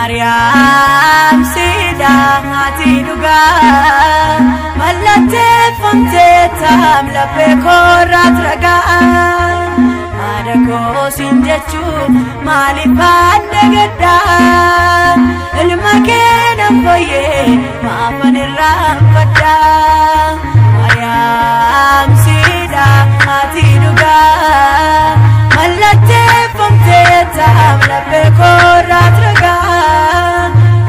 Mariam sida ati dhugaa mallatteeffamtee taam laphee koorraat ragaa haadha koo siin jechuun maaliif adda gaddaa ilma kee nan fooyyee maafan irraanfadhaa Mariam sida ati dhugaa mallatteeffamtee taam laphee koorraat ragaa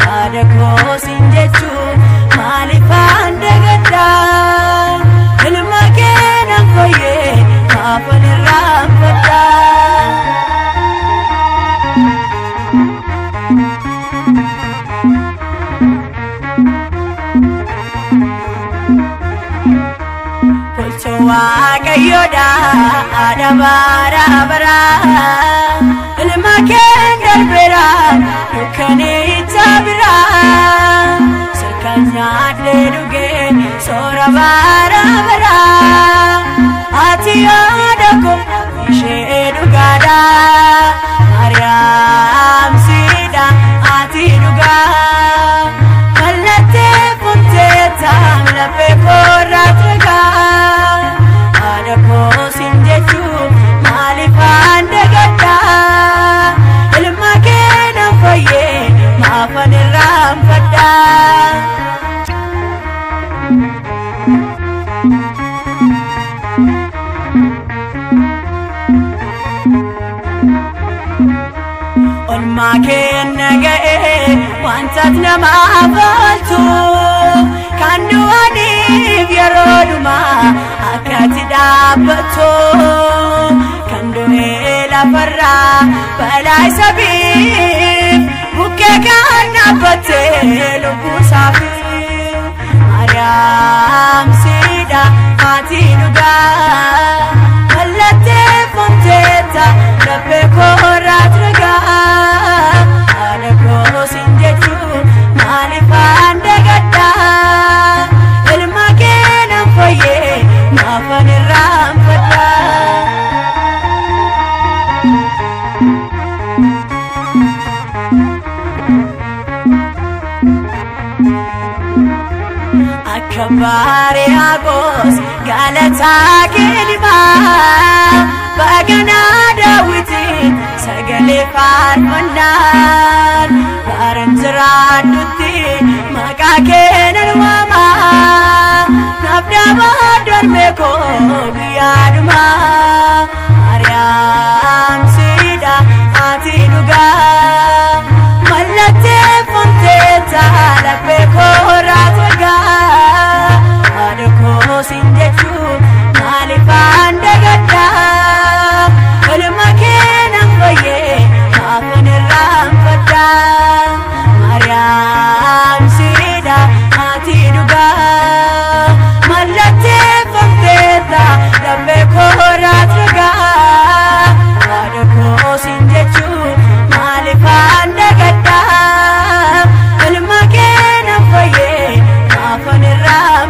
haadha koo siin jechuun maaliif adda gaddaa ilma kee nan fooyyee maafan irraanfadhaa. Waaqayyoodha haadha bara bara ilma kee darbeera dukkanicha bira sirkaan nyaadhee dhugee soora bara bara ati yaada koo ishee dhugaadha Mariam siidha ati dhugaa mallatteeffamtee taam laphee koorraat ragaa haadha koo siin jechuun maaliif adda gaddaa ilma kee nan fooyyee maafan irraanfadhaa. Olmaa kee ga'ee wantaat namaaf ooltu kan du'aniif yeroo dhumaa akkati dhaabbattu kan du'ee lafarraa balaa isa biif bukkee kan dhaabbattee lubbuu isaaf Mariam siidha ati dhugaa mallatteeffamtee laphee koorraat ragaa haadha koo siin jechuun maaliif adda gaddaa ilma kee nan fooyyee maafan irraanfadhaa. Akka baariyaagos galataa kilimaa baganaa daawwitiin sagalee faarfannaan baran jiraadhutti maqaa kee nan waama naaf dhaabaa darbe koo guyyaadhumaa Mariam siidha ati dhugaa mallatteeffamtee laphee koorraat ragaa haadha koo siin jechuun maaliif adda gaddaa ilma kee nan fooyyee maafan irraanfadhaa Mariam siidha ati dhugaa mallatteeffamtee laphee koorraat ragaa haadha koo siin jechuun maaliif adda gaddaa ilma kee nan fooyyee maafan irraanfadhaa.